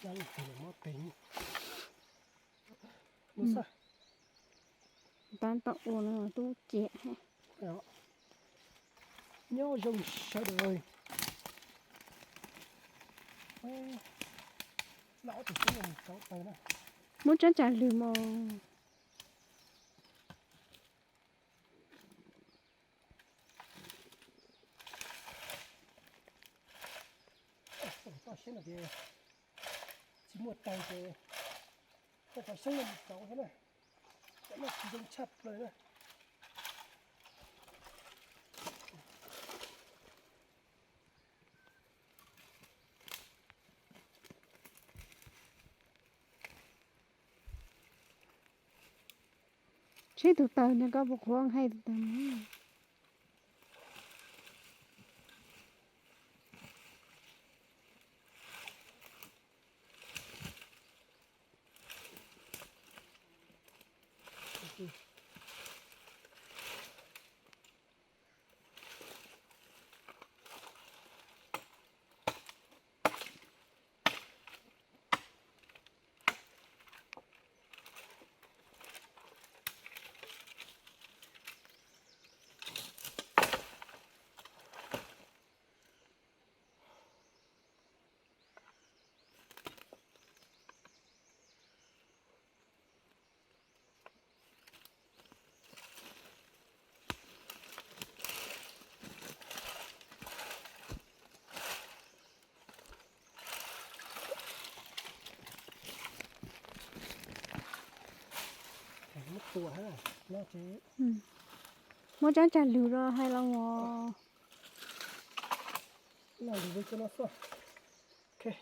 Mob pes. Tab tom ua no tub ciam. Nyob zoo sawv daws. Muab tsob tsa lwg mos. Toj siab no ces tsis muaj taws ces toj tsa siab no mus rauv thiab na. Cov no tsis zoo tshaj plaws na. Tsheb tus taws no koj puas qhuav nqaij tus taws? Muab tsob tsa lwg los hais los ua.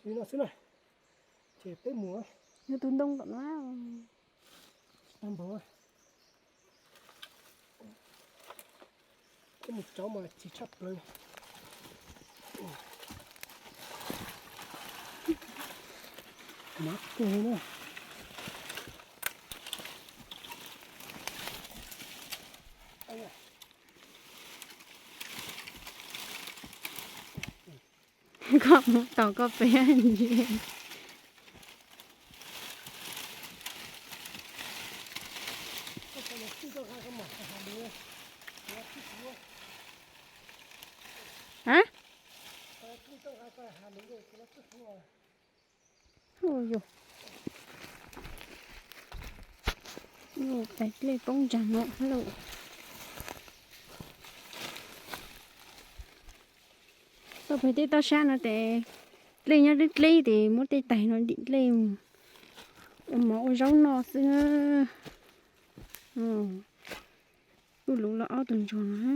Li no xwb na. Ces peb mus. Yuav tus ntoo tom no. Tsis tau npaum. Peb mus rauv mas tsis tshaj plaws. Mov kawg na. Koj mus tau koj peb ntsis. Ua yus, tais dlej poob ntsaag no lauj. Tau pem tej toj sab no tes dlej nyob dleb dleb tes muab tej tais no dim dlej mus ua mov ua zaub noj xwb. Kuj luv los ob tug ntsuag no.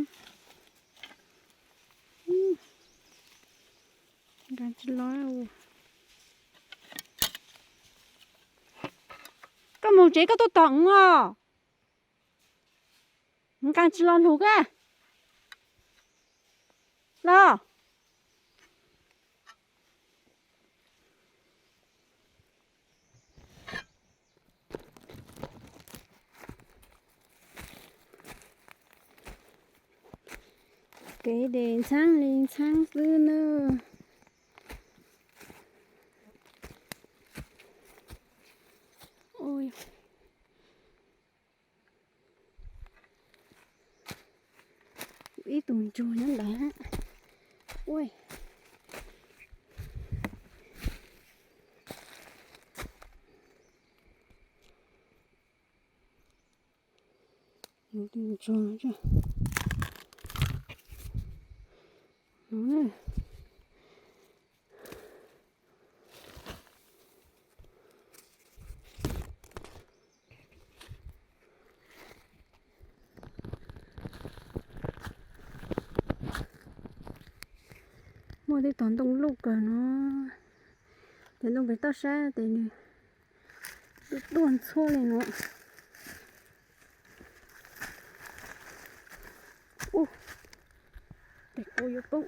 Nqa tsis los. Koj mus tsev koj tuaj tom os. Nqa tsis los lug koj los. Kev ces ntxhaab li ntxhaab xwb na. Ib tug ntsuag nyob ntawd. Tus ntsuag no. Muaj tej tog ntoo luj kawg no. Cov ntoo pem toj sab tes nws tuaj ntxhua li no. Ub, tes kua yuav poob.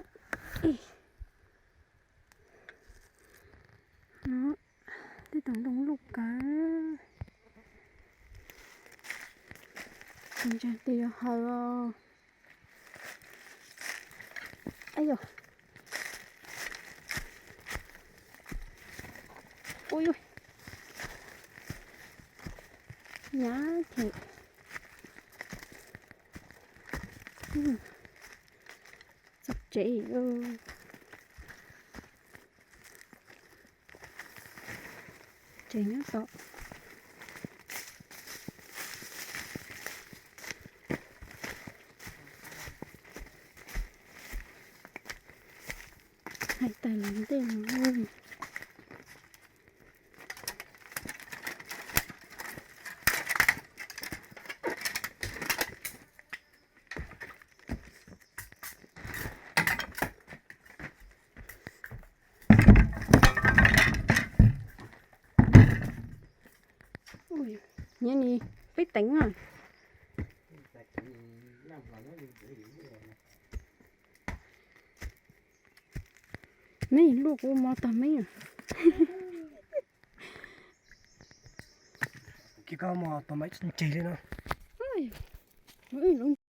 Tej tog ntoo luj kawg. Ntsaig tes yuav haws os. Yog, Ui, ui, nyab thiab. Txog tsev. Tsev nyob tod. Hais tas los ntej no. Nyob ni peb teev na. Meb luaj kuv mov tog meb. Koj mov tog meb tseg li no. Lub